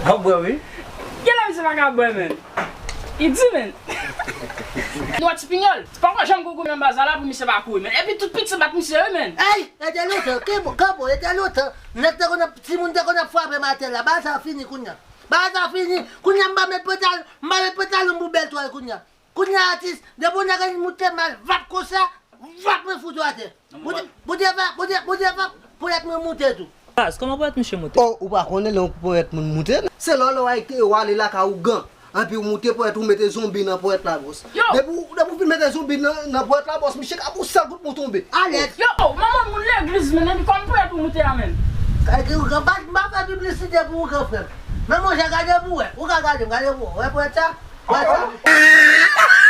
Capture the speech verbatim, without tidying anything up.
Ap bwè wi. Gen lè misye pa ka bwè, menn. Li di, menn. Nou wè ti pinyòl, pa wè janm goumen nan baz la pou misye pa kouri, menn. Epi tout piti bat misye, wi, menn. Ey, e te lontan, kanpo, kanpo, e te lontan. Nèg te konn ap, timoun te konn ap frape m atè la. Baz sa fini kounye a. Baz sa fini. Kounye a m pa met pantalon, m pa met pantalon pou bèl twal kounye a. Kounye a atis, depi yon nèg annik moute mal, vap konsa, vap mwen fout ou atè. Bondye, Bondye va, Bondye, Bondye va, ponyèt mwen moute tou. Baz, kòman ponyèt misye moute? Oh, ou pa konnen lè yon ponyèt moun moute? Se lè w, lè w ale lakay ougan, anpi ou moute ponyèt ou mete zonbi nan ponyèt la bòs. Yo! Depi ou, depi ou fin mete zonbi nan, nan ponyèt la bòs, misye ka pou sèl kout pou tonbe. Alèz. Yo, oh, manman moun legliz, menn, epi kòm ponyèt ou moute a, menn. Kay ki ougan, pa, pa fè piblisite pou ougan, frè m. Men monchè, gade pou wè. Ou ka gade m, gade pou wè. Wè ponyèt sa? Wè sa?